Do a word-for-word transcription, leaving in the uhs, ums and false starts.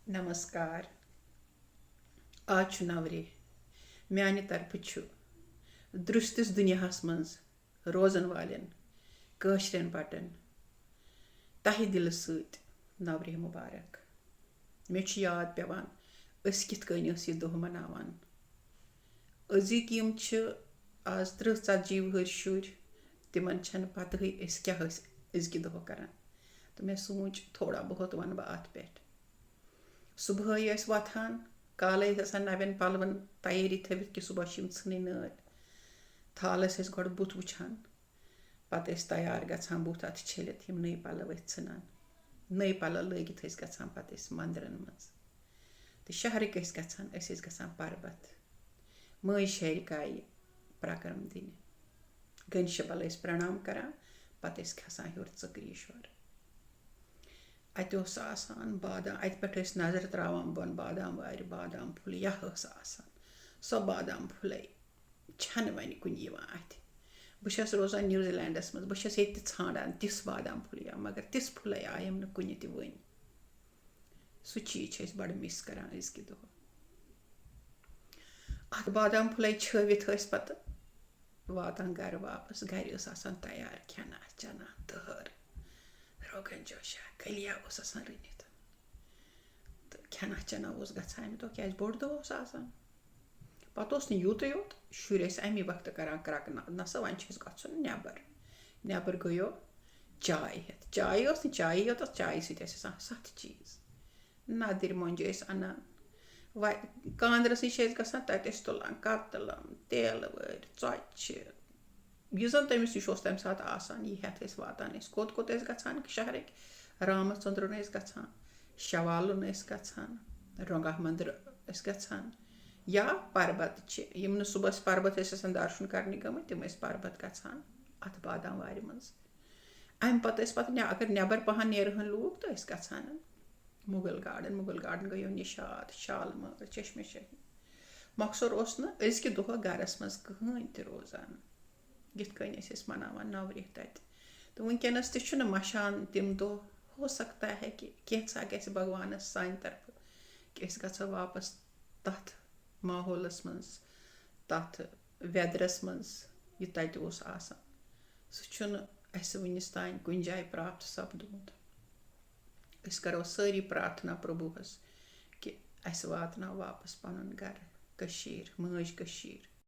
نمسکار۔ آز چھُ نوریہ۔ میانہِ طرفہٕ چھُ درٛستِس دُنیاہَس منٛز روزن والٮ۪ن کٲشرٮ۪ن بٹن تہہِ دِلہٕ سۭتۍ نوریہ مبارک۔ مےٚ چھُ یاد پٮ۪وان، أسۍ کِتھ کٔنۍ ٲسۍ یہِ دۄہ مناوان۔ أزِکۍ یِم چھِ آز ترٕٛہ ژتجی وُہٕرۍ شُرۍ، تِمن چھنہٕ پتہٕے أسۍ کیٛاہ ٲسۍ أزکہِ دۄہ کران۔ تہٕ مےٚ سوٗنٛچ، تھوڑا بہت ونہٕ بہٕ اتھ پٮ۪ٹھ۔ صبحٲے ٲسۍ وۄتھان، کالے ٲسۍ آسان نوٮ۪ن پلون تیٲری تھٲوِتھ کہِ صبحس چھِ یِم ژھٕنٕنۍ نٲلۍ۔ تھل ٲسۍ أسۍ گۄڈٕ بُتھ وٕچھان، پتہٕ ٲسۍ تیار گژھان، بُتھ اتھٕ چھٔلِتھ یِم نٔے پلو ٲسۍ ژھٕنان۔ نٔے پلو لٲگِتھ ٲسۍ گژھان پتہٕ أسۍ مندرن منٛز۔ تہٕ شہرٕکۍ ٲسۍ گژھان، أسۍ ٲسۍ گژھان پربت۔ مٲنٛزِ شہرِ کایہِ پرٛکرم دِنہِ۔ گنشبل ٲسۍ پرٛنام کران، پتہٕ ٲسۍ کھسان ہیوٚر ژٕکریٖشور۔ اتہِ اوس آسان بادام، اتہِ پٮ۪ٹھ ٲسۍ نظر تراوان بۄن، بادام وارِ بادام پھُلیہ ٲس آسان۔ سۄ بادام پھُلے چھنہٕ وۄنۍ کُنہِ یِوان اتہِ۔ بہٕ چھس روزان نیوزی لینڈس منٛز، بہٕ چھس ییٚتہِ تہِ ژھانڈان تِژھ بادام پھُلیہ، مگر تِژھ پھُلے آیم نہٕ کُنہِ تہِ وٕنۍ۔ سُہ چیٖز چھِ أسۍ بڑٕ مِس کران أزکہِ دۄہ۔ اتھ بادام پھُلے چھٲوِتھ ٲسۍ پتہٕ واتان گرٕ واپس۔ گرِ ٲس آسان تیار کھٮ۪نا چنا، تٔہر، روغن جوشا، کلیا اوس آسان رٔنِتھ۔ تہٕ کھٮ۪نا چنا اوس گژھان امہِ دۄہ، کیازِ بوٚڑ دۄہ اوس آسان۔ پتہٕ اوس نہٕ یوٗتٕے یوت، شُرۍ ٲسۍ امی وقتہٕ کران کرٛکنہٕ، نسا وۄنۍ چھِ أسۍ گژھُن نٮ۪بر۔ نٮ۪بر گٔیو چاے ہٮ۪تھ۔ چاے ٲس نہٕ چایی یوت، ٲس چایہِ سۭتۍ ٲسۍ آسان ستھ چیٖز۔ ندٕرۍ مۄنجہِ ٲسۍ انان۔ وۄنۍ کاندرس نِش ٲسۍ گژھان، تتہِ ٲسۍ تُلان کتلم، تیلہٕ وٲرۍ، ژۄچہِ، یُس زن تٔمِس نِش اوس تمہِ ساتہٕ آسان، یہِ ہٮ۪تھ ٲسۍ واتان۔ أسۍ کوٚت کوٚت ٲسۍ گژھان؟ شہرٕکۍ رامس ژٔندرُن ٲسۍ گژھان، شوالُن ٲسۍ گژھان، رۄنگہ مندر ٲسۍ گژھان، یا پربت چھِ، یِم نہٕ صُبحس پربت ٲسۍ آسان درشُن کرنہِ گٔمٕتۍ، تِم ٲسۍ پربت گژھان اتھ بادام وارِ منٛز۔ امہِ پتہٕ ٲسۍ پتہٕ نٮ۪-، اگر نٮ۪بر پہن نیرہن لوٗکھ، تہٕ ٲسۍ گژھان مغل گارڈن۔ مغل گارڈن گٔیو نشاط، شالمٲر، چشمہ شاہی۔ مۄخصر اوس نہٕ أزکہِ دۄہ گرس منٛز کٕہٕنۍ تہِ روزان، یِتھ کٔنۍ أسۍ ٲسۍ مناوان نوریہ تتہِ۔ تہٕ وٕنکیٚنس تہِ چھُنہٕ مشان تِم دۄہ۔ ہو سکتا ہے کہ کینٛژھا گژھِ بھگوانس سانہِ طرفہٕ، کہ أسۍ گژھو واپس تتھ ماحولس منٛز، تتھ ویدرس منٛز، یہِ تتہِ اوس آسان۔ سُہ چھُنہٕ اسہِ وُنِس تام کُنہِ جایہِ پراپت سپدمُت۔ أسۍ کرو سٲری پرارتھنا پربھوہس کہ اسہِ واتناو واپس پنُن گرٕ، کٔشیٖر، مٲج کٔشیٖر۔